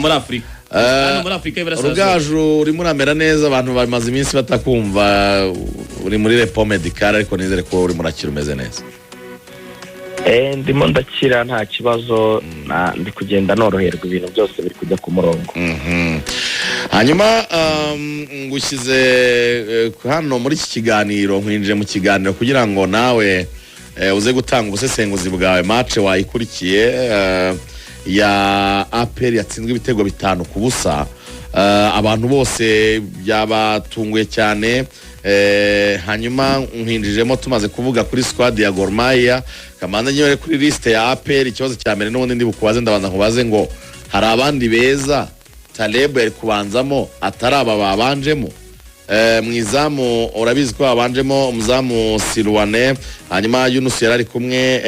Muri Afurika, hano muri Afurika y'Iburasirazuba. Rugaju, urimo uramera neza? Abantu bamaze iminsi batakumva, uri muri repos médical, ariko nizere ko urimo urakira, umeze neza. Ndimo ndakira, nta kibazo, ndi kugenda noroherwa, ibintu byose biri kujya ku murongo. Hanyuma ngushyize hano muri iki kiganiro, nkwinjiye mu kiganiro kugira ngo nawe uze gutanga ubusesenguzi bwawe. Match wayikurikiye ya APR yatsinzwe ibitego 5-0. Abantu bose byabatunguye cyane. Hanyuma nkwinjijemo tumaze kuvuga kuri squad ya Gor Mahia. Kamanza nyine kuri liste ya APR, ikibazo cya mbere n'ubundi ndi bukubaze, ndabanza nkubaze ngo hari abandi beza Taleb yari kubanzamo atari aba babanjemo? Mu izamu urabizi ko babanjemo umuzamu Siruwane, hanyuma Yunus yari ari kumwe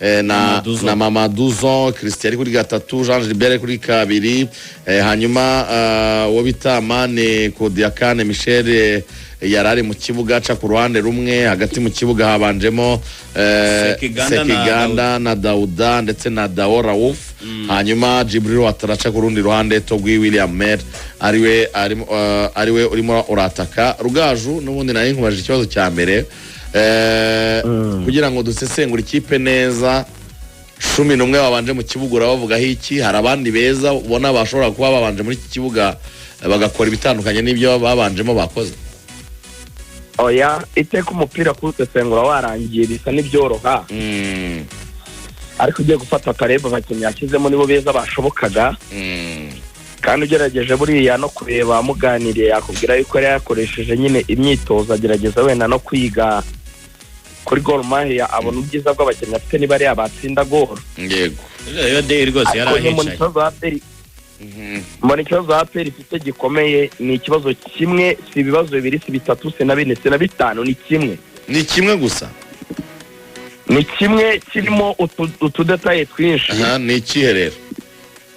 na Mamadou. na Mamadou Christian ari kuri gatatu, Jean Gilbert ari kuri kabiri, hanyuma uwo bita Mane Kodiakane Michel yari ari mu kibuga aca ku ruhande rumwe. Hagati mu kibuga habanjemo Sekiganda na Sekiganda na Dauda ndetse na Dao Rauf, hanyuma Jibril Ouattara aca ku rundi ruhande, Togui William Mer ariwe ariwe urimo urataka. Rugaju, n'ubundi nari nkubajije ikibazo cya mbere kugira ngo dusesengure ikipe neza. 11 babanje mu kibuga urabavugaho iki? Hari abandi beza ubona bashobora kuba babanje muri iki kibuga bagakora ibitandukanye n'ibyo babanjemo bakoze? Oya, iteka umupira kuwusesengura warangiye bisa n'ibyoroha, ariko ugiye gufata Taleb, abakinnyi yashyizemo nibo beza bashobokaga. Kandi ugerageje buriya no kureba, muganiriye yakubwira yuko yari yakoresheje nyine imyitozo, agerageza wenda no kwiga kuri Gor Mahia, abona ubwiza bw'abakinnyi afite niba ari abatsinda gol. Iyo day rwose yari Ariko nyine mbona ahicaye. ikibazo APR, mbona ikibazo APR ifite gikomeye ni ikibazo kimwe, si ibibazo bibiri, si bitatu, si na bine, si na bitanu, ni kimwe. Ni kimwe gusa? Ni kimwe kirimo utudétails twinshi. Aha, ni ikihe rero?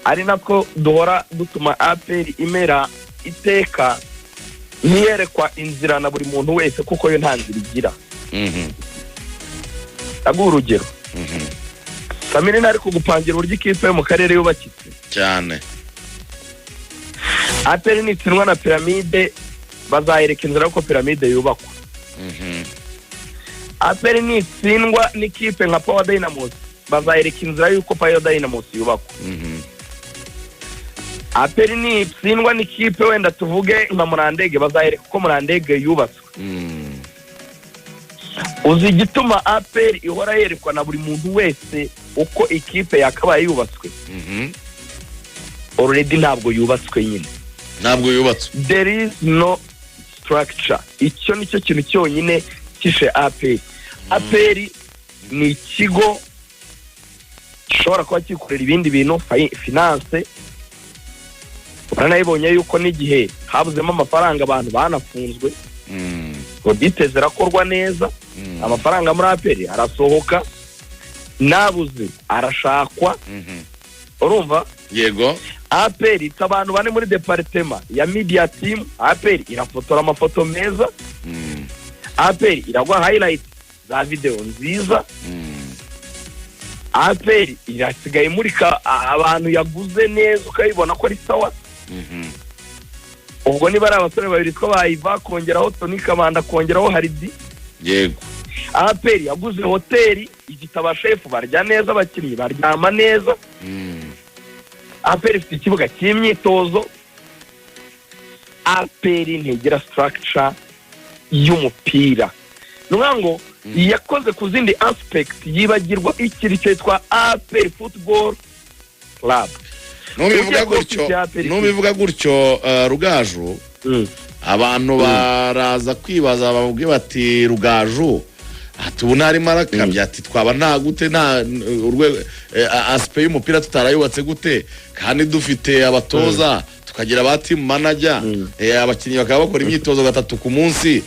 Ari nako duhora dutuma APR imera iteka ntiyerekwa inzira na buri muntu wese, kuko yo nta nzira igira. Ndaguha urugero. Samiri ntari kugupangira uburyo ikipe yo mu karere yubakitse. Cyane. APR nitsindwa na Pyramids, bazayereka inzira y'uko Pyramids yubakwa. APR nitsindwa n'ikipe nka Power Dynamos, bazayereka inzira y'uko Power Dynamos yubakwa. APR nitsindwa n'ikipe wenda tuvuge nka Murandege, bazayereka uko Murandege yubatswe. Uzi igituma APR ihora yerekwa na buri muntu wese uko ikipe yakabaye yubatswe? Already ntabwo yubatswe nyine. Ntabwo yubatswe. There is no structure. Icyo nicyo kintu cyonyine kishe APR. APR ni ikigo gishobora kuba kikorera ibindi bintu, finance. Uranayibonye yuko n'igihe habuzemo amafaranga abantu banafunzwe. Audit zirakorwa neza. Amafaranga muri APR arasohoka, nabuze arashakwa. Urumva? Yego. APR ifite abantu bane muri département ya media team. APR irafotora amafoto meza. APR iragwa highlight za video nziza. APR irasigaye imurika abantu yaguze neza, ukayibona ko ari sawa. Ubwo niba ari abasore babiri twabayiva, kongeraho Tony Kabanda, kongeraho Haridi. APR yaguze hoteli ifite abashefu barya neza, abakinnyi baryama neza. APR ifite ikibuga cy'imyitozo. APR ntigira structure y'umupira. Ni ukuvuga ngo yakoze ku zindi aspect, yibagirwa ikintu cyitwa APR Football Club. Nubivuga Ugiye kuri gutyo, ofisi ya APR. nubivuga gutyo, Rugaju, abantu baraza kwibaza, bavuge bati Rugaju ati ubu ntarimo arakabya, ati twaba nta gute nta urwego aspect y'umupira tutarayubatse gute kandi dufite abatoza, tukagira ba team manager, abakinnyi bakaba bakora imyitozo gatatu ku munsi,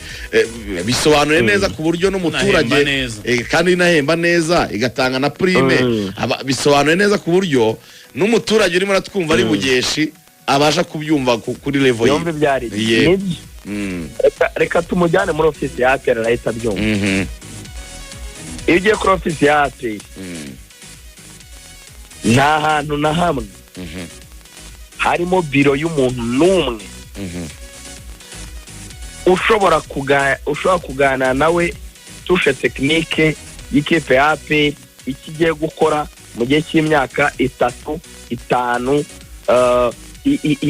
bisobanuye neza ku buryo n'umuturage Inahemba neza. Kandi inahemba neza, igatanga na prime. Bisobanuye neza ku buryo n'umuturage urimo aratwumva ari bugeshi abasha kubyumva kuri level ye. Yumva ibyo ari byo. Nibyo. Reka tumujyane muri ofisi ya APR, arahita abyumva. Iyo ugiye kuri ofisi ya APR, nta hantu na hamwe. Harimo biro y'umuntu n'umwe ushobora kuganira nawe touche technique y'ikipe ya APR, icyo igiye gukora mu gihe cy'imyaka 3, 5,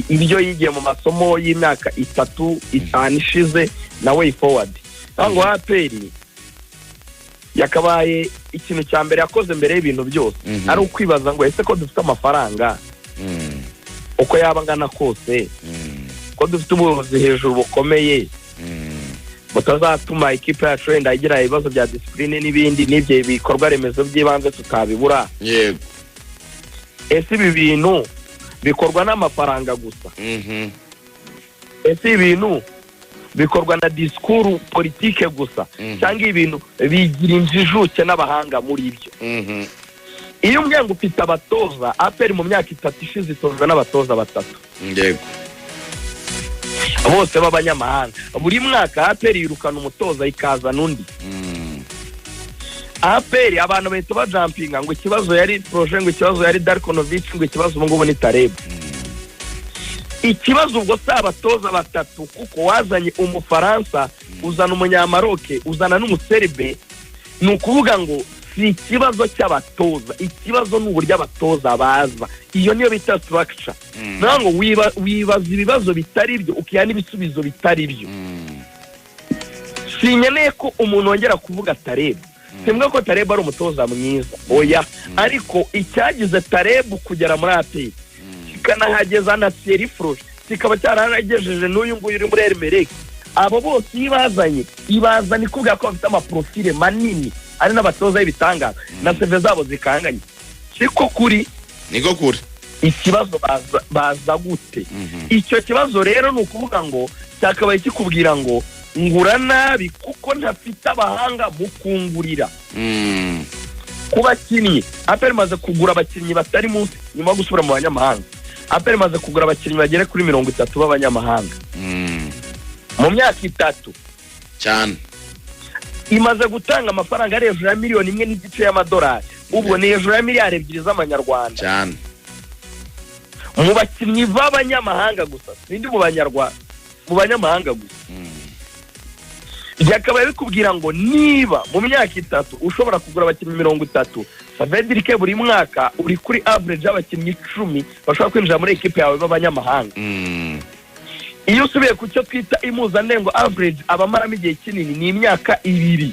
ibyo yigiye mu masomo y'imyaka 3, 5 ishize na way forward. Ntabwo APR yakabaye ikintu cya mbere yakoze mbere y'ibintu byose ari ukwibaza ngo: ese ko dufite amafaranga, uko yaba angana kose, ko dufite ubuyobozi hejuru bukomeye butazatuma ikipe yacu wenda igira ibibazo bya discipline n'ibindi, n'ibyo bikorwa remezo by'ibanze tutabibura, ese ibi bintu bikorwa n'amafaranga gusa? Ese ibintu bikorwa na discours politique gusa, cyangwa ibintu bigira injijuke n'abahanga muri byo? Iyo umbwiye ngo ufite abatoza, APR mu myaka 3 ishize itozwa n'abatoza batatu, bose b'abanyamahanga. Buri mwaka APR yirukana umutoza ikazana undi. APR abantu bahita bajumpinga ngo ikibazo yari Froger, ngo ikibazo yari Darko Novic, ngo ikibazo ubu ngubu ni Taleb. Ikibazo ubwo si abatoza batatu, kuko wazanye Umufaransa, uzana Umunyamaroke, uzana n'Umuserbe. Ni ukuvuga ngo si ikibazo cy'abatoza, ikibazo ni uburyo abatoza baza. Iyo niyo bita structure. Naho ngo wibaza ibibazo bitari byo, ukiha n'ibisubizo bitari byo. Sinkeneye ko umuntu wongera kuvuga Taleb. Simvuga ko Taleb ari umutoza mwiza, oya, ariko icyagize Taleb kugera muri APR, kikanahageza na Thierry Froger, kikaba cyaranagejeje n'uyu nguyu uri muri Al Merreikh, abo bose iyo ibazanye, ibazana ikubwira ko bafite amaprofile manini, ari n'abatoza b'ibitangaza na CV zabo zikanganye, siko kuri? Niko kuri. Ikibazo baza gute? Icyo kibazo rero ni ukuvuga ngo cyakabaye kikubwira ngo ngura nabi kuko ntafite abahanga mu kungurira. Ku bakinnyi, APR imaze kugura abakinnyi batari munsi, nyuma yo gusubira mu banyamahanga, APR imaze kugura abakinnyi bagera kuri 30 b'abanyamahanga mu myaka 3. Cyane. Imaze gutanga amafaranga ari hejuru ya miliyoni 1.5 y'amadolari, ubwo ni hejuru ya miliyari 2 z'amanyarwanda, mu bakinnyi b'abanyamahanga gusa, sindi mu Banyarwanda, mu banyamahanga gusa. Byakabaye bikubwira ngo niba mu myaka 3 ushobora kugura abakinnyi 30, Savedirike, buri mwaka uri kuri average y'abakinnyi 10 bashobora kwinjira muri ekipe yawe b'abanyamahanga. Iyo usubiye ku cyo twita impuzandengo, average abamaramo igihe kinini ni imyaka 2.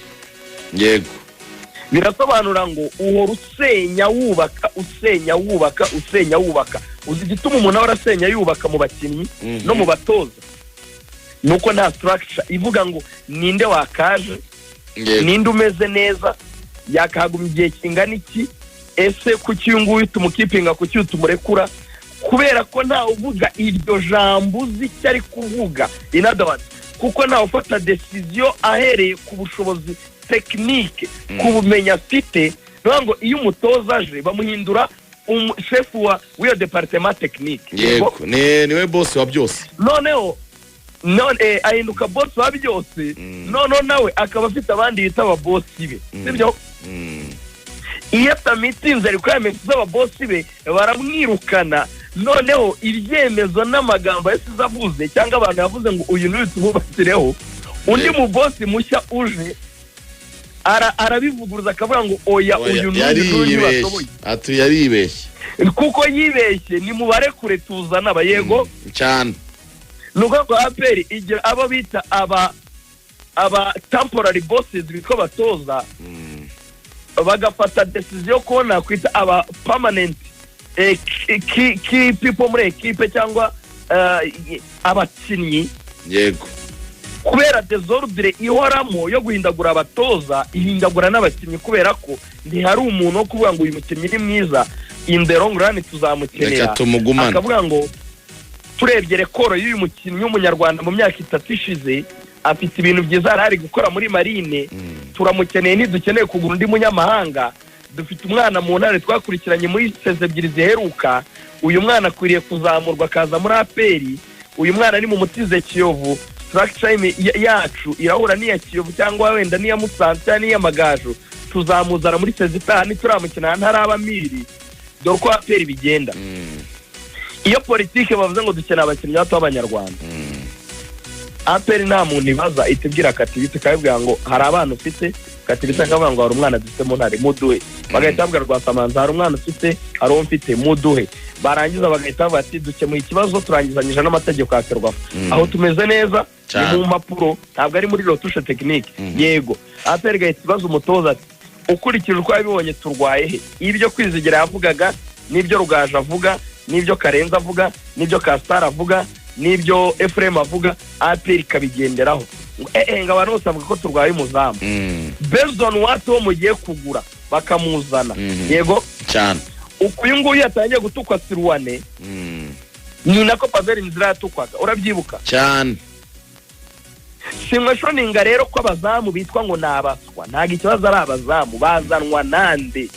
Birasobanura ngo uhora usenya wubaka, usenya wubaka, usenya wubaka. Uzi igituma umuntu ahora asenya yubaka mu bakinnyi no mu batoza? Ni uko nta structure ivuga ngo ninde wakaje, ninde umeze neza, yakahaguma igihe kingana iki, ese kuki uyu nguyu tumukeepinga, kuki uyu tumurekura? Kubera ko ntawe uvuga iryo jambo uzi icyo ari kuvuga. In other words, kuko ntawe ufata décision ahereye ku bushobozi technique, ku bumenyi afite. Ni ukuvuga ngo iyo umutoza aje bamuhindura shefu w'iyo département technique. Yego, ni niwe boss wa byose. Noneho none ahinduka boss wa byose. Noneho nawe akaba afite abandi yita ababoss be, sibyo? Iyo atameetinze requirements z'ababoss be, baramwirukana. Noneho ibyemezo n'amagambo yasize avuze, cyangwa abantu yavuze ngo uyu niwe tumubakireho, undi mu boss mushya uje arabivuguruza akavuga ngo oya, Oya, uyu n'uyu n'uyu yaribeshye. ntibashoboye. Ati yaribeshye. Kuko yibeshye, ni mubare kure tuzana aba, yego. Cyane. Ni ukuvuga ngo APR igira abo bita aba temporary bosses bitwa abatoza, bagafata décision yo kubona kwita aba permanent key people muri ekipe cyangwa abakinnyi. Kubera désordre ihoramo yo guhindagura abatoza, ihindagura n'abakinnyi, kubera ko ntihari umuntu wo kuvuga ngo uyu mukinnyi ni mwiza, in the long run tuzamukenera, Reka tumugumane. akavuga ngo turebye record y'uyu mukinnyi w'Umunyarwanda mu myaka 3 ishize, afite ibintu byiza yari ari gukora muri Marine, turamukeneye, ntidukeneye kugura undi munyamahanga. Dufite umwana mu Ntare twakurikiranye muri saison 2 ziheruka, uyu mwana akwiriye kuzamurwa akaza muri APR. Uyu mwana ni mu mutize Kiyovu, structure yacu irahura n'iya Kiyovu cyangwa wenda n'iya Musanze cyangwa n'iya Magaju, tuzamuzana muri saison itaha, ntituramukina ntaraba miri. Dore uko APR bigenda. Iyo politike bavuze ngo dukeneye abakinnyi bato b'Abanyarwanda, APR nta muntu ibaza, ihita ibwira Katibita, ikabibwira ngo hari abana ufite. Katibita akavuga ngo hari umwana dufite mu Ntare, muduhe. Bagahita babwira Rwasamanza, hari umwana ufite, hari uwo mfite, muduhe. Barangiza bagahita bavuga ati dukemuye ikibazo, turangizanyije n'amategeko ya FERWAFA. Aho tumeze neza ni mu mpapuro, ntabwo ari muri retouche technique. Yego, APR igahita ibaza umutoza ati ukurikije uko yabibonye turwaye he? Ibyo Kwizigira yavugaga n'ibyo Rugaju avuga n'ibyo Karenzi avuga n'ibyo Kasitari avuga n'ibyo Efuremu avuga, APR ikabigenderaho. Ngo abantu bose bavuga ko turwaye umuzamu. Based on what? Uwo mugiye kugura bakamuzana. Yego. Cyane. Uku uyu nguyu yatangiye gutukwa Siruwane, ni nako Paveri Nzira yatukwaga, urabyibuka? Cyane. Simweshoninga rero ko abazamu bitwa ngo ni abaswa, ntabwo ikibazo ari abazamu, bazanwa nande?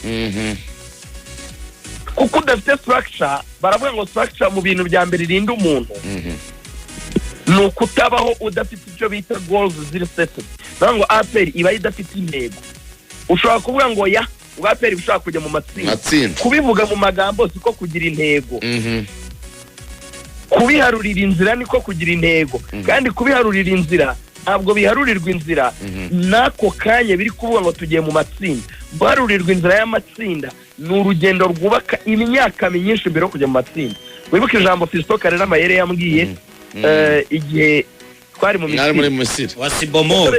Kuko udafite structure. Baravuga ngo structure mu bintu bya mbere irinda umuntu ni ukutabaho udafite icyo bita goals ziri settled. Bivuga ngo APR iba idafite intego. Ushobora kuvuga ngo ya ngo APR ushobora kujya mu matsinda. Matsinda. Kubivuga mu magambo siko kugira intego. Kubiharurira inzira niko kugira intego. Kandi kubiharurira inzira ntabwo biharurirwa inzira n'ako kanya biri kuvuga ngo tugiye mu matsinda. Guharurirwa inzira y'amatsinda ni urugendo rwubaka imyaka myinshi mbere yo kujya mu matsinda. Wibuke ijambo Fiston Karera Mayere yambwiye igihe twari mu Mwari muri Misiri. Misiri. Wasibomo.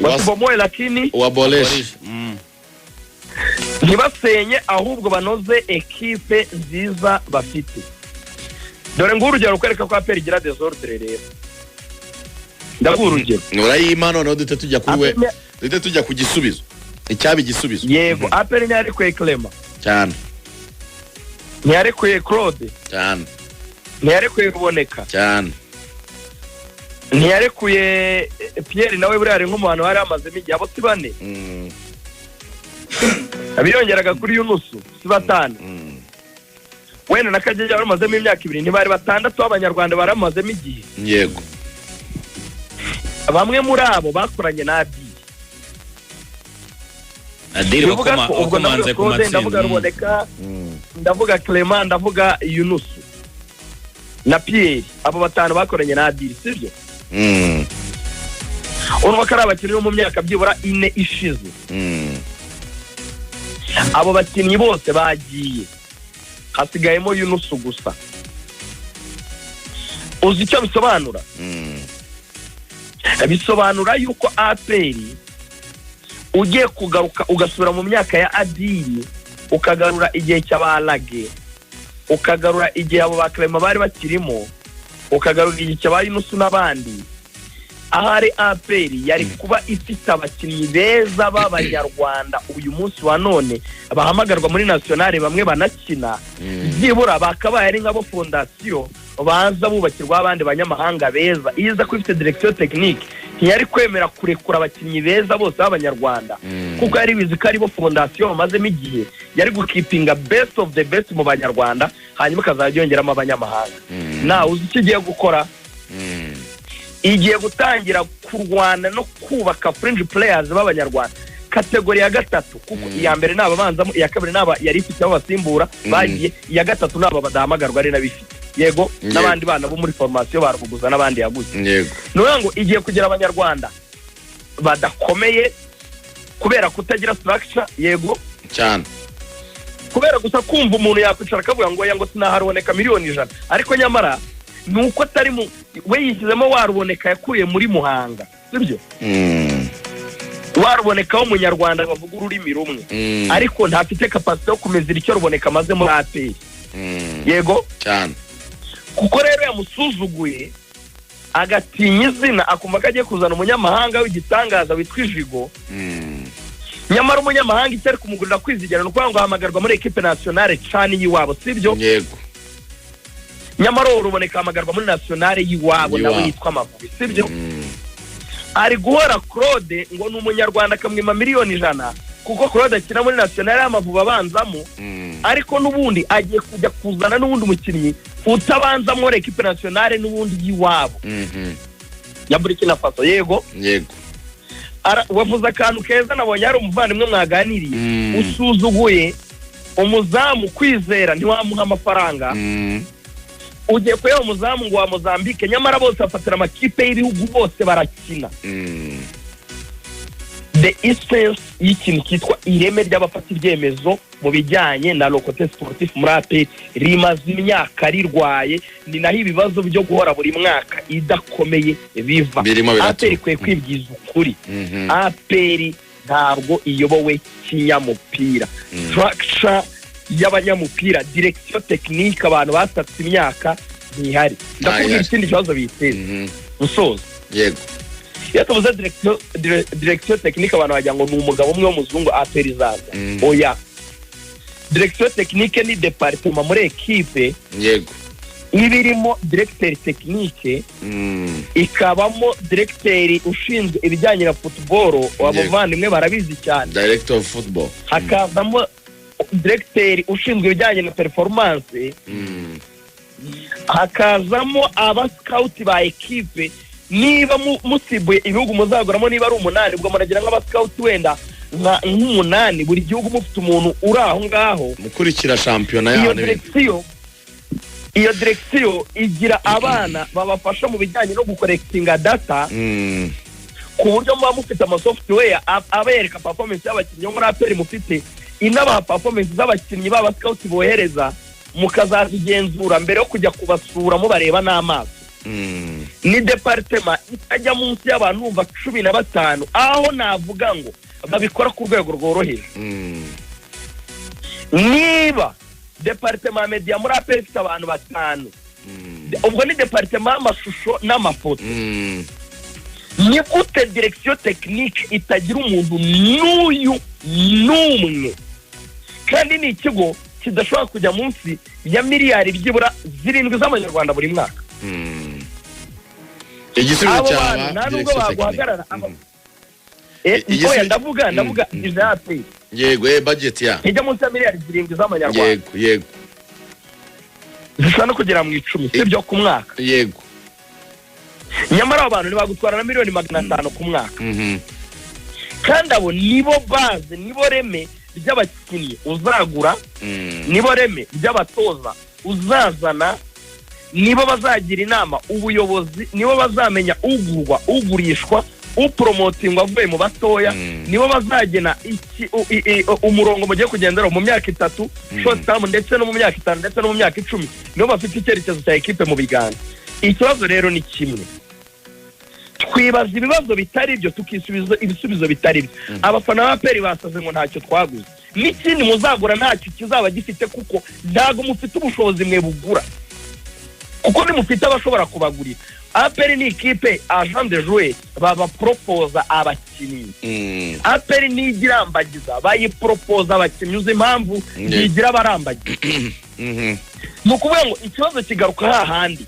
Wasibomoe lakini Waboreshe. Ntibasenye, ahubwo banoze ekipe nziza bafite. Dore ngubu urugero rukwereka ko APR igira désordre. Rero ndaguha urugero. Urayima, noneho duhite tujya kuri we. APR Duhite tujya ku gisubizo, icyaba igisubizo. Yego, APR ntiyarekuye Clement. Cyane. Ntiyarekuye Claude. Cyane. Ntiyarekuye Ruboneka. Cyane. Ntiyarekuye Pierre, nawe buriya ari nko mu bantu bari bamazemo igihe. Abo si bane? Abiyongeraga kuri Yunusu si batanu? Wenda na Kagege bari bamazemo imyaka 2, ntibari batandatu b'Abanyarwanda bari bamazemo igihe? Yego. Bamwe muri abo bakoranye na Adili. Adili. Bivuga ko ubwo ndavuga wakomanze ku Claude, ndavuga matsinda. Ruboneka, ndavuga Clement, ndavuga Yunusu na Pierre, abo batanu bakoranye na Adili, sibyo? Urumva ko ari abakinnyi bo mu myaka byibura 4 ishize. Abo bakinnyi bose bagiye, hasigayemo Yunusu gusa. Uzi icyo bisobanura? Bisobanura yuko APR ugiye kugaruka ugasubira mu myaka ya Adili, ukagarura igihe cy'abarage, ukagarura igihe abo ba Clement bari bakirimo, ukagarura igihe cya ba Yunusu n'abandi, ahari APR yari kuba ifite abakinnyi beza b'Abanyarwanda uyu munsi wa none bahamagarwa muri nationale, bamwe banakina. Byibura bakabaye ari nk'abo fondation baza bubakirwaho abandi banyamahanga beza. Iyo iza kuba ifite direction technique, ntiyari kwemera kurekura abakinnyi beza bose b'Abanyarwanda, kuko yari bizi ko aribo fondation bamazemo igihe. Yari gukeepinga best of the best mu Banyarwanda, hanyuma ikazajya yongeramo abanyamahanga. Nawe uzi icyo igiye gukora? Igiye gutangira kurwana no kubaka fringe players b'Abanyarwanda, catégorie ya gatatu, kuko iya mbere ni ababanzamo, iya kabiri ni aba yari ifite abo basimbura bagiye, iya gatatu ni aba badahamagarwa ari n'abifite, yego, n'abandi bana bo muri formation ba Rubuguza n'abandi yaguze. Ni ukuvuga ngo igiye kugira Abanyarwanda badakomeye kubera kutagira structure, yego. Cyane. Kubera gusa kumva umuntu yakwicara akavuga ngo oya, ngo sinaharuboneka miliyoni 100, ariko nyamara ni uko atari mu we yishyizemo waruboneka yakuye muri Muhanga, sibyo? Waruboneka w'Umunyarwanda bavuga ururimi rumwe, ariko ntafite capacité yo kumezera icyo Ruboneka amaze muri APR. Yego. Cyane. Kuko rero yamusuzuguye, agatinya izina, akumva ko agiye kuzana umunyamahanga w'igitangaza witwa Ijigo. Nyamara umunyamahanga icyo ari kumugurira Kwizigira ni ukuvuga ngo ahamagarwa muri équipe nationale CHAN y'iwabo, sibyo? Yego. Nyamara uwo Ruboneka ahamagarwa muri nationale y'iwabo nawe Y'iwabo. yitwa Amavubi, sibyo? Ari guhora Claude ngo ni Umunyarwanda, akamwima miliyoni 100 kuko Claude akina muri nationale y'Amavubi abanzamo. Ariko n'ubundi agiye kujya kuzana n'ubundi umukinnyi utabanzamo muri équipe nationale n'ubundi y'iwabo ya Burkina Faso, yego. Yego. Wavuze akantu keza, nabonye hari umuvandimwe mwaganiriye. Usuzuguye Umuzamu Kwizera ntiwamuha amafaranga. Ugiye kuyaha umuzamu ngo wa Mozambique, nyamara bose bafatira amakipe y'ibihugu, bose barakina. The essence y'ikintu cyitwa ireme ry'abafata ibyemezo mu bijyanye na le côté sportif muri APR rimaze imyaka rirwaye. Ni naho ibibazo byo guhora buri mwaka idakomeye biva. Birimo biraturuka. APR ikwiye kwibwiza ukuri. APR ntabwo iyobowe kinyamupira. Structure y'abanyamupira, direction technique, abantu basatse imyaka, ntihari. Ndakubwira Ntayihari. ikindi kibazo biteza gusoza. Iyo tuvuze direction technique, abantu bagira ngo ni umugabo umwe w'umuzungu APR izaza. Oya, direction technique ni département muri ekipe iba irimo directeur technique, ikabamo directeur ushinzwe ibijyanye na football, abavandimwe barabizi cyane, Director of football. Hakazamo directeur ushinzwe ibijyanye na performance, hakazamo aba scout ba ekipe. Niba musibuye ibihugu muzaguramo, niba ari umunani, ubwo muragira nk'aba scout wenda nk'umunani, buri gihugu mufite umuntu uri aho ngaho. Mukurikira shampiyona Iyo yaho n'ibindi. direction, iyo direction igira abana babafasha mu bijyanye no gucollectinga data, ku buryo muba mufite ama software abereka performance y'abakinnyi bo muri APR mufite, inabaha performance z'abakinnyi b'aba scout bohereza, mukazazigenzura mbere yo kujya kubasura mubareba n'amaso. Ni département itajya munsi y'abantu bumva 15, aho navuga ngo babikora ku rwego rworoheje. Niba département ya media muri APR ifite abantu batanu, ubwo ni département y'amashusho n'amafoto, ni gute direction technique itagira umuntu n'uyu n'umwe, kandi ni ikigo kidashobora kujya munsi ya miliyari byibura 7 z'amanyarwanda buri mwaka? Igisubizo Abo cyaba bantu nta nubwo direction technique. baguhagarara. Igisubizo- Oya, ndavuga budget ya APR Yego, budget ya ijya munsi ya miliyari 7 z'amanyarwanda, yego yego zishobora no kugera mu 10, sibyo, ku mwaka? Yego. Nyamara abo bantu ntibagutwara na miliyoni 500 ku mwaka. Kandi abo nibo base, nibo reme ry'abakinnyi uzagura, nibo reme ry'abatoza uzazana, nibo bazagira inama ubuyobozi, nibo bazamenya ugurwa, ugurishwa, upromotingwa avuye mu batoya, nibo bazagena iki umurongo mugiye kugenderaho mu myaka 3 short term, ndetse no mu myaka 5, ndetse no mu myaka 10. Nibo bafite icyerekezo cya ekipe mu biganza. Ikibazo rero ni kimwe: twibaza ibibazo bitari byo, tukisubiza ibisubizo bitari byo. Abafana ba APR basaze ngo ntacyo twaguze, n'ikindi muzagura ntacyo kizaba gifite, kuko ntabwo mufite ubushobozi mwe bugura, kuko nimufite abashobora kubagurira. APR ni ikipe agent de joueur babaporopoza abakinnyi. APR nigira irambagiza, bayiporopoza abakinnyi. Uzi impamvu yigira abarambagiza? Ni ukuvuga ngo ikibazo kigaruka hahandi: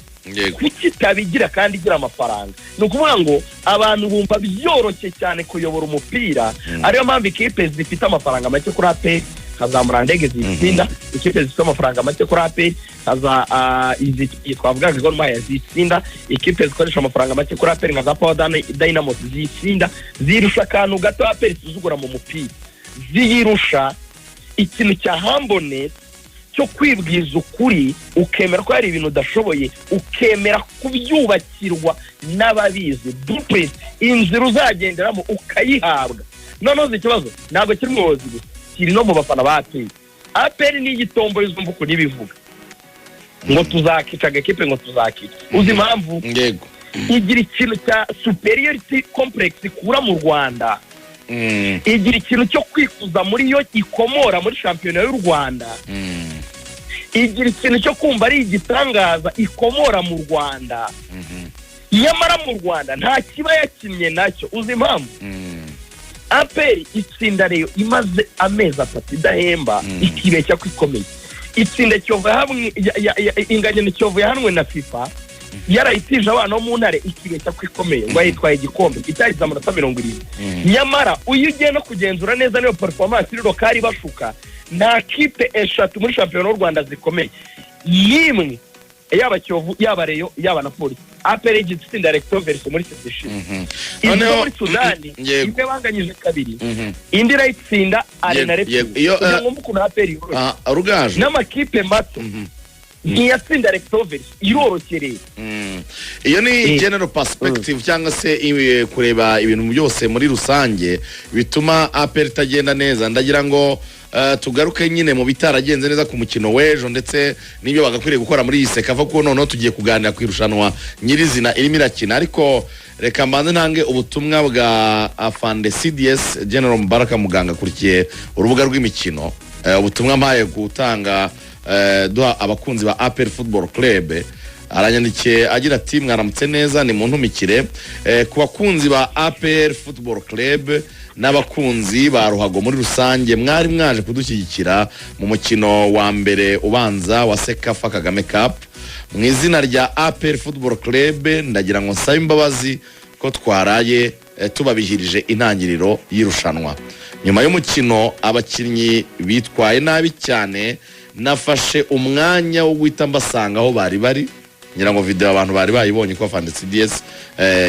kuki itabigira kandi igira amafaranga? Ni ukuvuga ngo abantu bumva byoroshye cyane kuyobora umupira. Ariyo mpamvu ikipe zifite amafaranga make kuri APR nka za Murandege zitsinda, ikipe zifite amafaranga make kuri APR nka za izi twavugaga Gor Mahia zitsinda, ikipe zikoresha amafaranga make kuri APR nka za Power Dynamos zitsinda. Zirusha akantu gato APR isuzugura mu mupira, ziyirusha ikintu cya humbleness, cyo kwibwiza ukuri, ukemera ko hari ibintu udashoboye, ukemera kubyubakirwa n'ababizi, blueprint, inzira uzagenderamo ukayihabwa. Noneho uzi ikibazo ntabwo kiri mu buyobozi gusa, kiri no mu bafana ba APR. APR ni igitombo, yuzumva ukuntu ibivuga ngo tuzakica agakipe, ngo tuzakica. Uzi impamvu? Yego. Igira ikintu cya superiority complex ikura mu Rwanda, igira ikintu cyo kwikuza muri yo ikomora muri shampiyona y'u Rwanda, igira ikintu cyo kumva ari igitangaza ikomora mu Rwanda, nyamara mu Rwanda nta kiba yakinnye nacyo. Uzi impamvu? APR itsinda Rayon imaze amezi 3 idahemba, ikibeshya ko ikomeye. Itsinda Kiyovu yahamwe inganya na Kiyovu yahanwe na FIFA, yarayitije abana bo mu ntare, ikibeshya ko ikomeye ngo yayitwaye igikombe itagize amanota 70. Nyamara iyo ugiye no kugenzura neza niyo performance iri local bashuka, nta kipe eshatu muri shampiyona y'u Rwanda zikomeye n'imwe. Yaba Kiyovu, yaba Rayon, yaba na Polisi, APR yigeze itsinda Recto Verso muri saison ishize? Izo muri Sudani, imwe banganyije 2, indi irayitsinda arena Yego, iyo, kugira ngo mbe ukuntu APR yoroshye. Ah, Rugaju. N'amakipe mato ntiyatsinda Recto Verso, iroroshye rero. Iyo ni general perspective cyangwa se kureba ibintu byose muri rusange bituma APR itagenda neza. Ndagira ngo tugaruke nyine mu bitaragenze neza ku mukino w'ejo ndetse n'ibyo bagakwiriye gukora muri iyi CECAFA, kuko noneho tugiye kuganira ku irushanwa nyirizina irimo irakina. Ariko reka mbanze ntange ubutumwa bwa afande CDS General Mubaraka Muganga, akurikiye urubuga rw'imikino. Ubutumwa mpaye gutanga, duha abakunzi ba APR Football Club. Aranyandikiye agira ati: "Mwaramutse neza, ni mu ntumikire ku bakunzi ba APR Football Club n'abakunzi ba ruhago muri rusange. Mwari mwaje kudushyigikira mu mukino wa mbere ubanza wa CECAFA Kagame Cup. Mu izina rya APR Football Club ndagira ngo nsabe imbabazi ko twaraye tubabihirije intangiriro y'irushanwa. Nyuma y'umukino abakinnyi bitwaye nabi cyane. Nafashe umwanya wo guhita mbasanga aho bari bari." Ngira ngo video abantu bari bayibonye ko afande CDS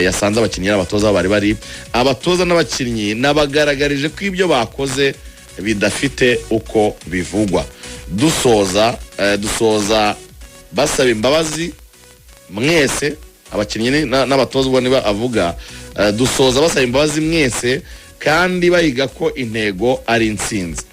yasanze abakinnyi n'abatoza aho bari bari. "Abatoza n'abakinnyi nabagaragarije ko ibyo bakoze bidafite uko bivugwa. Dusoza basaba imbabazi mwese." Abakinnyi n'abatoza ubwo niba avuga, dusoza basaba imbabazi mwese kandi bahiga ko intego ari intsinzi.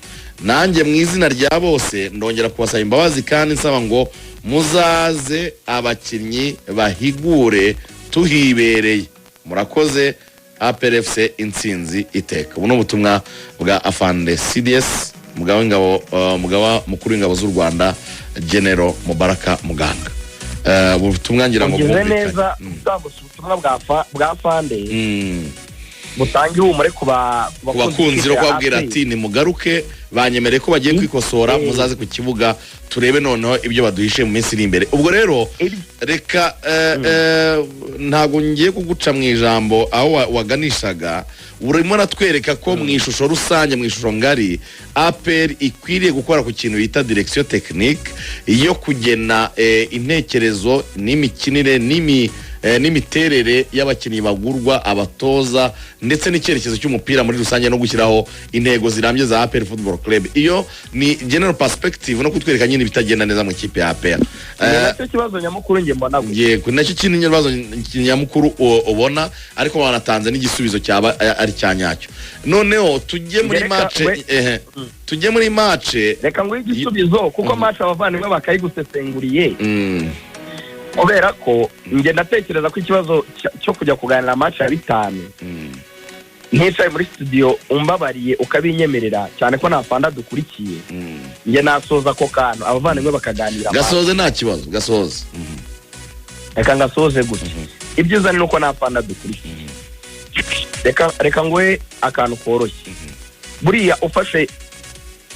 Nanjye mu izina rya bose ndongera kubasaba imbabazi kandi nsaba ngo muzaze abakinnyi bahigure tuhibereye. Murakoze. APRFC intsinzi iteka." Ubu ni ubutumwa bwa afande CDS, mugaba w'ingabo, mugaba mukuru w'ingabo z'u Rwanda, General Mubaraka Muganga. Ubu butumwa ngira ngo Ugize bwumvikane. neza utambutse ubutumwa bwa fande, butanga ihumure ku ku bakunzi no b'ikipe ya kubabwira APR. ati: "Nimugaruke, banyemereye ko bagiye kwikosora, muzaze ku kibuga turebe noneho ibyo baduhishe mu minsi iri imbere." Ubwo rero reka ntabwo ngiye kuguca mu ijambo. Aho waganishaga urimo uratwereka ko mu ishusho rusange, mu ishusho ngari, APR ikwiriye gukora ku kintu bita direction technique yo kugena intekerezo n'imikinire n'imiterere y'abakinnyi bagurwa, abatoza, ndetse n'icyerekezo cy'umupira muri rusange, no gushyiraho intego zirambye za APR Football Club. Iyo ni general perspective no kutwereka nyine ibitagenda neza mu ikipe ya APR. Ni nacyo kibazo nyamukuru njye mbona gusa. Yego, nacyo kintu kibazo nyamukuru ubona, ariko wanatanze n'igisubizo cyaba ari cya nyacyo. Noneho tujye muri Reka match, tujye muri match. Reka nguhe igisubizo kuko match abavandimwe bakayigusesenguriye, kubera ko njye ndatekereza ko ikibazo cyo kujya kuganira match ya 5 nticaye muri studio, umbabariye ukabinyemerera cyane ko nta fanda dukurikiye, njye nasoza ako kantu abavandimwe bakaganira match. Gasoze, nta kibazo, gasoze. Reka ngasoze gutya. Ibyiza ni uko nta fanda dukurikiye. Reka nguhe akantu koroshye. Buriya ufashe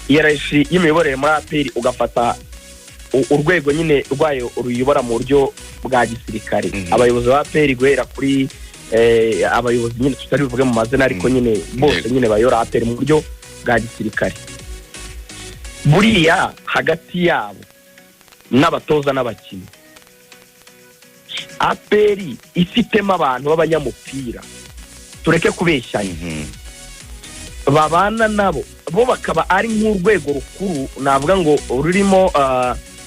hiérarchie y'imiyoborere muri APR, ugafata urwego nyine rwayo ruyobora mu buryo bwa gisirikare, abayobozi ba APR guhera kuri abayobozi nyine tutari buvuge mu mazina, ariko nyine bose nyine bayora APR mu buryo bwa gisirikare, buriya hagati yabo n'abatoza n'abakinnyi, APR ifitemo abantu b'abanyamupira, tureke kubeshyanya, babana nabo, bo bakaba ari nk'urwego rukuru, navuga ngo rurimo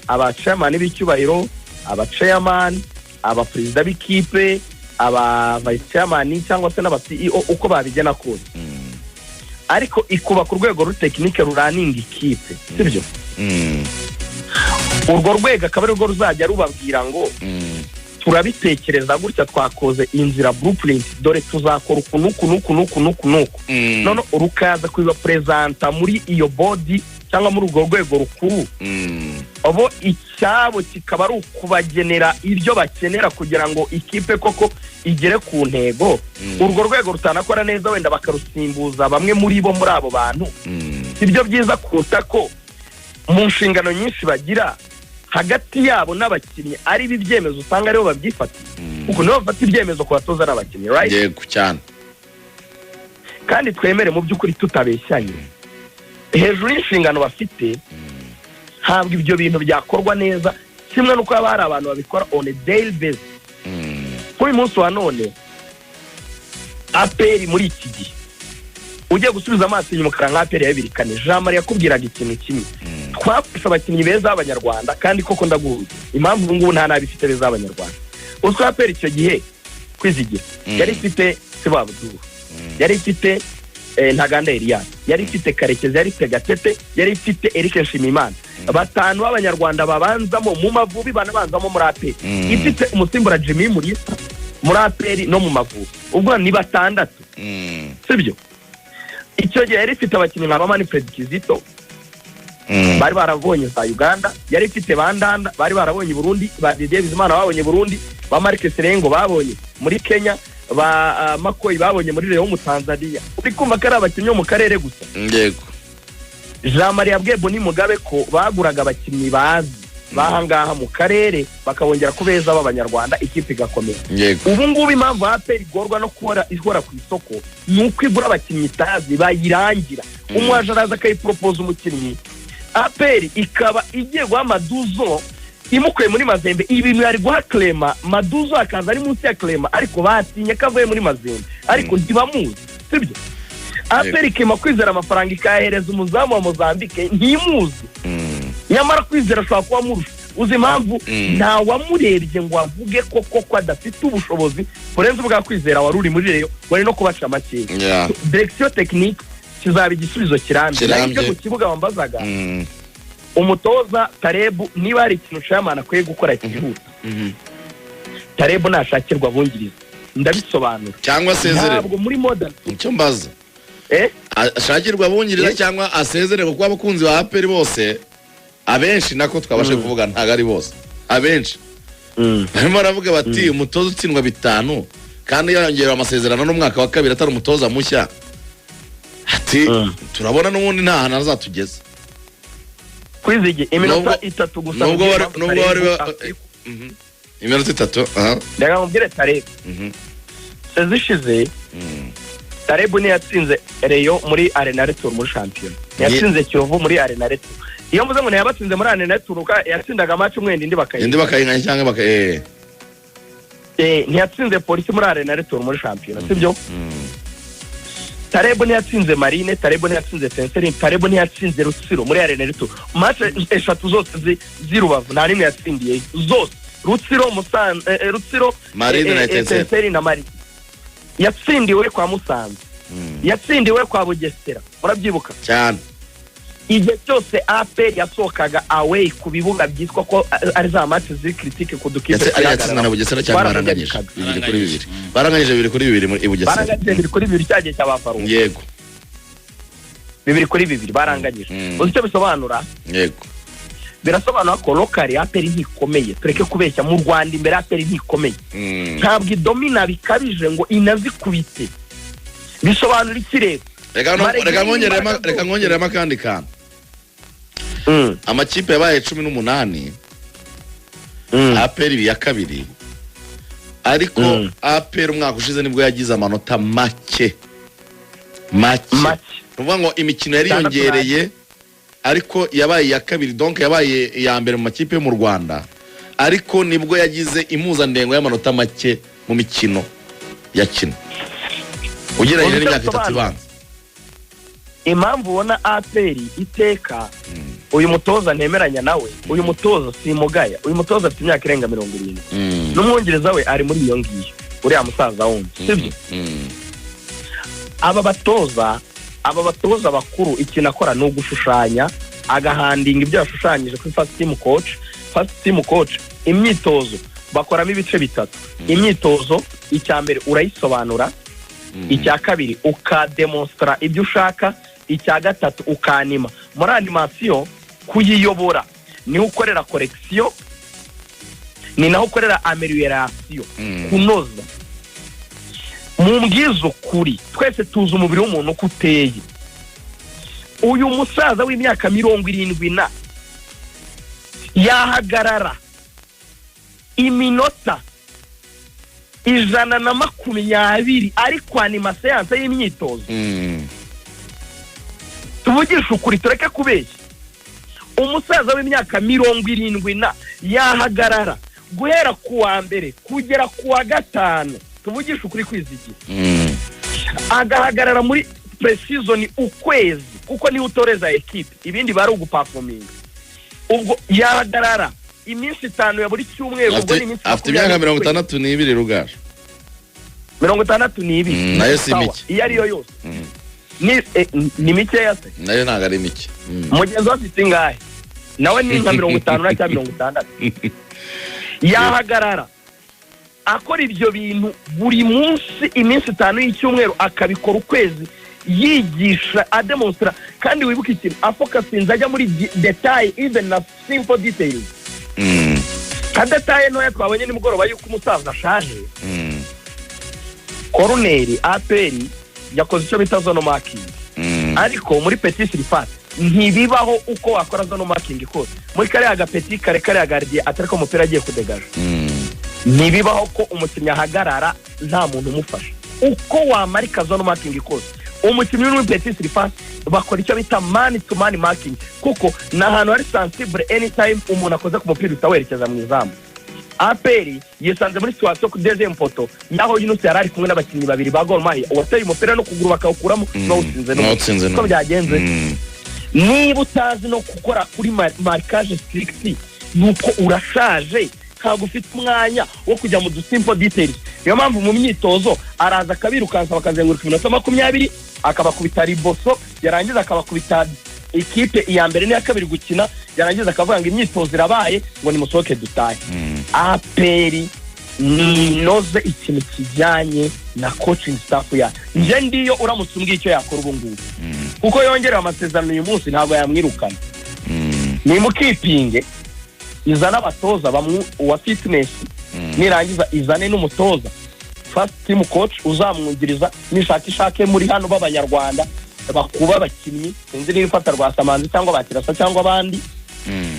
abachairman b'icyubahiro, abachairman, abaperezida b'ikipe, aba vice chairman cyangwa se n'aba CEO, uko babigena kose, ariko ikuba ku rwego rw'itekinike ruraninga ikipe, sibyo? Urwo rwego akaba arirwo ruzajya rubabwira ngo: "Turabitekereza gutya, twakoze inzira blueprint, dore tuzakora uku n'uku n'uku n'uku n'uku n'uku." None rukaza kubibaperezanta muri iyo board cyangwa muri urwo rwego rukuru, bo icyabo kikaba ari ukubagenera ibyo bakenera kugira ngo ikipe koko igere ku ntego. Urwo rwego rutanakora neza, wenda bakarusimbuza bamwe muri bo, muri abo bantu. Si byo byiza kuruta ko mu nshingano nyinshi bagira hagati yabo n'abakinnyi ari ibi byemezo usanga aribo babyifatiye, kuko nibo bafata ibyemezo ku batoza n'abakinnyi, right? Yego cyane. Kandi twemere mu by'ukuri tutabeshyanye, hejuru y'inshingano bafite, ntabwo ibyo bintu byakorwa neza Kimwe n'uko haba hari abantu babikora on a daily basis. Kuri uyu munsi wa none, APR muri iki gihe, ugiye gusubiza amaso inyuma ukara nka APR ya 2004, Jean Marie yakubwiraga ikintu kimwe: twafashe abakinnyi beza b'Abanyarwanda. Kandi koko ndaguhuye impamvu ubu ngubu nta nabi ifite beza b'Abanyarwanda. Uzwi APR icyo gihe, Kwizigira, yari ifite Sebabuduru, yari ifite Ntaganda Elias, yari ifite Karekezi, yari ifite Gatete, yari ifite Eric Nshimiyimana, batanu b'Abanyarwanda babanzamo mu Mavubi, banabanzamo muri APR. Ifite umusimbura Jimmy Mulisa muri APR no mu Mavubi, ubwo ni batandatu. Sibyo? Icyo gihe yari ifite abakinnyi nka ba Manfred Kizito bari barabonye za Uganda, yari ifite ba Ndanda bari barabonye Burundi, ba Didier Bizimana babonye Burundi, ba Marc Serengo babonye muri Kenya, ba Makoyi babonye muri Rayon mu Tanzania. Uri kumva ko ari abakinnyi bo mu karere gusa. Jean Marie yabwiye Boni Mugabe ko baguraga abakinnyi bazi bahangaha mu karere, bakabongera ku beza b'Abanyarwanda, ikipe igakomera. Ubu ngubu impamvu APR igorwa no kuhora ihora ku isoko ni uko igura abakinnyi itazi bayirangira. Umwaje araza akayiporopoza umukinnyi, APR ikaba igiye guha Maduzo imukuye muri Mazembe ibintu yari guha Clement. Maduzo akaza ari munsi ya Clement, ariko batinye ko avuye muri Mazembe, ariko ntibamuzi, sibyo? APR ikima Kwizera amafaranga, ikayahereza umuzamu wa Mozambique ntimuzi. Nyamara Kwizera ashobora kuba amurusha. Uzi impamvu? Nta wamurebye ngo avuge ko koko adafite ubushobozi burenze ubwa Kwizera wari uri muri Rayon, wari no kubaca makeya. Direction technique kizaba igisubizo kirambye. Kirambye. Naho ibyo ku kibuga wambazaga, umutoza Tarebu, niba hari ikintu chairman akwiye gukora cyihuta, Tarebu nashakirwa abungiriza. Ndabisobanura. Cyangwa asezererwa. Ntabwo muri modern Icyo mbaza, ashakirwa abungiriza cyangwa asezererwa, kuko abakunzi ba APR bose, abenshi nako twabashe kuvuga, ntabwo ari bose, abenshi barimo baravuga bati umutoza utsindwa bitanu kandi yongerewe amasezerano n'umwaka wa kabiri, atari umutoza mushya, ati turabona n'ubundi nta hantu azatugeza. Kwizigi, iminota 3 gusa. Nubwo mubwire wari impamvu nubwo wari Tarebu akwiye. Iminota 3, aha. Reka mubwire Tarebu. Saison ishize, Tarebu ntiyatsinze Rayon muri Arena Retour muri shampiyona, ntiyatsinze Kiyovu muri Arena Retour. Iyo mvuze ngo ntiyabatsinze muri Arena Retour, yatsindaga match umwe indi bakayiga. Indi bakayinganya cyangwa baka Ntiyatsinze Polisi muri Arena Retour muri shampiyona, sibyo? Tarebu ntiyatsinze Marine, Tarebu ntiyatsinze Etincelles, Tarebu ntiyatsinze Rutsiro muri Arena Retour. Match eshatu zose z'i Rubavu nta n'imwe yatsindiye zose: Rutsiro, Musanze, Rutsiro, Marine na Etincelles. Etincelles na Marine. Yatsindiwe kwa Musanze, yatsindiwe kwa Bugesera, murabyibuka? Cyane. Igihe cyose APR yasohokaga away ku bibuga byitwa ko ari za match ziri critique ku dukipe Ari yatsinzwe na Bugesera cyangwa baranganyije 2-2? Baranganyije 2-2 muri i Bugesera. Baranganyije 2-2, cya gihe cya ba Faruku. 2-2 baranganyije. Uzi icyo bisobanura? Yego. Birasobanura ko locally APR ntikomeye. Tureke kubeshya, mu Rwanda imbere APR ntikomeye. Ntabwo idomina bikabije ngo inazikubite. Bisobanura iki rero? Reka reka nkongeremo akandi kantu. Amakipe yabaye 18, APR ibi ya kabiri, ariko APR umwaka ushize nibwo yagize amanota make make. Make. Ni ukuvuga ngo imikino yariyongereye, ariko yabaye iya kabiri, donc yabaye iya mbere mu makipe yo mu Rwanda, ariko nibwo yagize impuzandengo y'amanota make mu mikino yakina ugereranyije Uzi icyo n'imyaka 3 bisobanura? ibanza. Impamvu ubona APR iteka, uyu mutoza ntemeranya nawe. Uyu mutoza simugaya, uyu mutoza afite imyaka irenga 70, n'umwongereza we ari muri iyo ngiyo, uriya musaza wundi, sibyo? Aba batoza bakuru, ikintu akora ni ugushushanya, agahandinga ibyo yashushanyije kuri first team coach. First team coach, imyitozo bakoramo ibice bitatu. Imyitozo, icya mbere urayisobanura, icya kabiri ukademonsitara ibyo ushaka, icya gatatu ukanima. Muri animation, kuyiyobora niho ukorera correction, ni naho ukorera amélioration, kunoza. Mumbwize ukuri, twese tuzi umubiri w'umuntu uko uteye. Uyu musaza w'imyaka 70 na yahagarara iminota 120 ari kwanima séance y'imyitozo? Tuvugishe ukuri, tureke kubeshya. Umusaza w'imyaka 70 na yahagarara guhera ku wa mbere kugera ku wa gatanu, tuvugishe ukuri, kwizigira, agahagarara muri pre-season ukwezi, kuko niwe utoreza ekipe, ibindi bari uguperforminga. Ubwo yahagarara iminsi 5 ya buri cyumweru, ubwo ni iminsi Afite imyaka 20. 62, Rugaju. 62. Nayo si Sawa, mike. iyo ariyo yose ni mikeya se? Nayo ntabwo ari mike. Mugenzi we afite ingahe? Nawe ni nka 50 na cyangwa 60. Yahagarara akora ibyo bintu buri munsi iminsi 5 y'icyumweru, akabikora ukwezi, yigisha, ademonstara. Kandi wibuke ikintu afocusinze, ajya muri détail, even na simple details, nka détail ntoya twabonye nimugoroba yuko umusaza ashaje. Corner, APR yakoze icyo bita zone marking, ariko muri petite surface ntibibaho. Uko wakora zone marking kose, muri kariya gapetit carré, kariya gardien atari ko umupira agiye kudegaja, ntibibaho ko umukinnyi ahagarara nta muntu umufasha. Uko wamarika zone marking kose, umukinnyi uri muri petite surface bakora icyo bita man to man marking, kuko ni ahantu hari sensible. Anytime umuntu akoze ku mupira, uhita werekeza mu izamu. APR yisanze muri situation ku deuxième poteau, naho Yunus yari ari kumwe n'abakinnyi babiri ba Gor Mahia, uwateye umupira no kuguru bakawukuramo, n'uwutsinze. N'uwutsinze. Uko byagenze, niba utazi no gukora kuri marquage strict, nuko urashaje, ntabwo ufite umwanya wo kujya mu dusimple details. Niyo mpamvu mu myitozo araza akabirukansa, bakazenguruka iminota 20, akabakubita riboso, yarangiza akabakubita ikipe iya mbere n'iya kabiri gukina, yarangiza akavuga ngo imyitozo irabaye, ngo nimusohoke dutahe. APR ninoze ikintu kijyanye na coaching staff yayo. Njye ndiyo uramutse umbwiye icyo yakora ubu ngubu, kuko yongerewe amasezerano uyu munsi, ntabwo yamwirukana. Nimukipinge, izane abatoza bamwe, uwa fitness, nirangiza izane n'umutoza first team coach uzamwungiriza. Nishaka ishake muri hano b'Abanyarwanda bakuba abakinnyi, sinzi niba ifata Rwasamanzi cyangwa Bakirasa cyangwa abandi,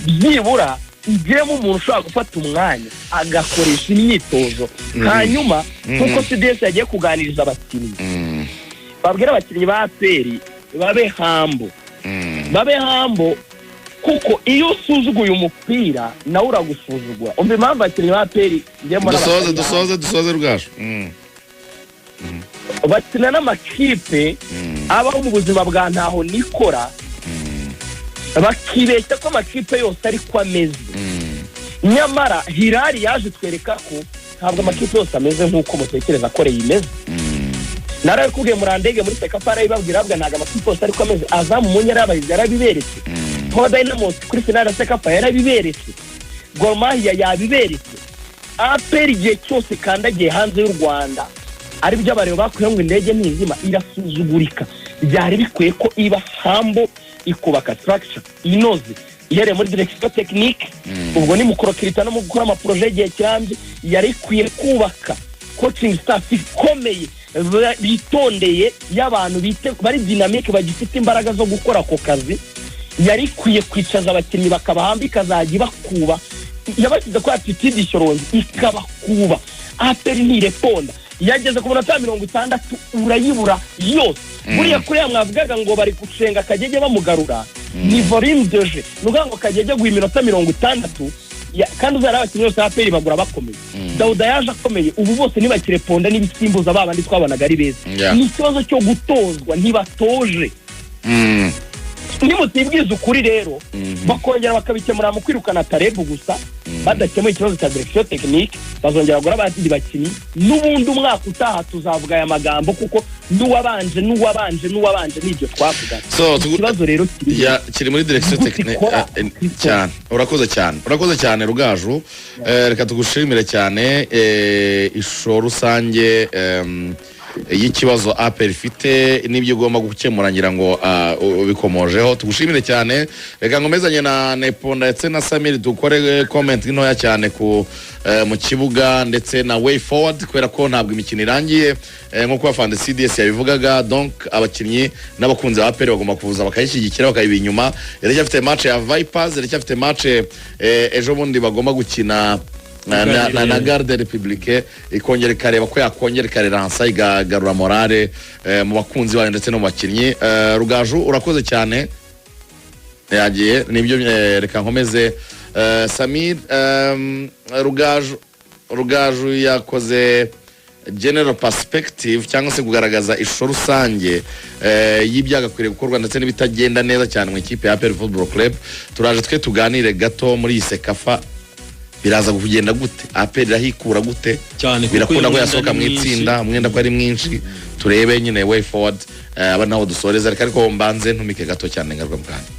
byibura igiremo umuntu ushobora gufata umwanya agakoresha imyitozo. Hanyuma nk'uko CDS yagiye kuganiriza abakinnyi, babwira abakinnyi ba APR babe humble, babe humble, kuko iyo usuzuguye umupira nawe uragusuzugura. Umva impamvu abakinnyi ba APR njye mbona Dusoze. batari Dusoze, dusoze, Rugaju. Bakina n'amakipe abaho mu buzima bwa ntaho nikora, bakibeshya ko amakipe yose ariko ameze. Nyamara Hilal yaje twereka ko ntabwo amakipe yose ameze nk'uko mutekereza ko Rayon imeze. Narabikubwiye, Murandege muri CECAFA arabibabwira, avuga ntabwo amakipe yose ariko ameze. Azam Munya yarabahize, yarabiberetse. Power Dynamos kuri finale ya CECAFA yarabiberetse. Gor Mahia yabiberetse. APR igihe cyose ikandagiye hanze y'u Rwanda, aribyo abareba bakuyeho ngo indege ntizima, irasuzugurika. Byari bikwiye ko iba humble, ikubaka structure inoze ihereye muri direction technique, ubwo ni mu kurecruita no mu gukora amaprojets y'igihe kirambye. Yari ikwiye kubaka coaching staff ikomeye, bitondeye, y'abantu bari dynamique, bagifite imbaraga zo gukora ako kazi. Yari ikwiye kwicaza abakinnyi bakabahamba, ikazajya ibakuba. Yabashyize kuri attitude ishyorongi, ikabakuba. APR ntireponda. Yageze ku munota wa 60 urayibura yose. Buriya kuriya mwavugaga ngo bari gucenga Kagege bamugarura, ni volume de jeu. Ni ukuvuga ngo Kagege guha iminota 60, kandi uzareba abakinnyi bose APR bagura bakomeye. Dawuda yaje akomeye, ubu bose ntibakireponda n'ibisimbuza ba bandi twabonaga ari beza. Ni ikibazo cyo gutozwa, ntibatoje. Nimutibwiza ukuri rero, bakongera bakabikemura mu kwirukana Taleb gusa, badakemuye ikibazo cya direction technique, bazongera bagura abandi bakinnyi. N'ubundi umwaka utaha tuzavuga aya magambo, kuko n'uwabanje, n'uwabanje, n'uwabanje n'ibyo twavuga. So, Ikibazo rero kiri Ya, kiri muri direction Gute technique ikora? Cyane. Urakoze cyane, urakoze cyane, Rugaju. Reka tugushimire cyane. Ishusho rusange y'ikibazo APR ifite n'ibyo ugomba gukemura, ngira ngo ubikomojeho. Tugushimire cyane. Reka nkomezanye na Nepo ndetse na Samir, dukore comment ntoya cyane ku mu kibuga ndetse na way forward, kubera ko ntabwo imikino irangiye, nk'uko afande CDS yabivugaga. Donc abakinnyi n'abakunzi ba APR bagomba kuza bakayishyigikira, bakayiba inyuma. Iracyafite match ya Vipers, iracyafite match ejo bundi bagomba gukina na Garde Républicaine, ikongera ikareba ko yakongera ikareransa, igagarura morale mu bakunzi bayo ndetse no mu bakinnyi. Rugaju, urakoze cyane. Yagiye, nibyo. Reka nkomeze. Samir, Rugaju yakoze general perspective cyangwa se kugaragaza ishusho rusange y'ibyagakwiriye gukorwa ndetse n'ibitagenda neza cyane mu ikipe ya APR Football Club. Turaje twe tuganire gato muri iyi CECAFA. Biraza kugenda gute? APR irahikura gute? Cyane, kuko Birakunda ko uyu yasohoka mwenda mu ni mwinshi. itsinda, umwenda ko ari mwinshi. Turebe nyine way forward. Aba naho dusoreza. Reka ariko mbanze ntumike gato cyane, ngaruka mu kanya.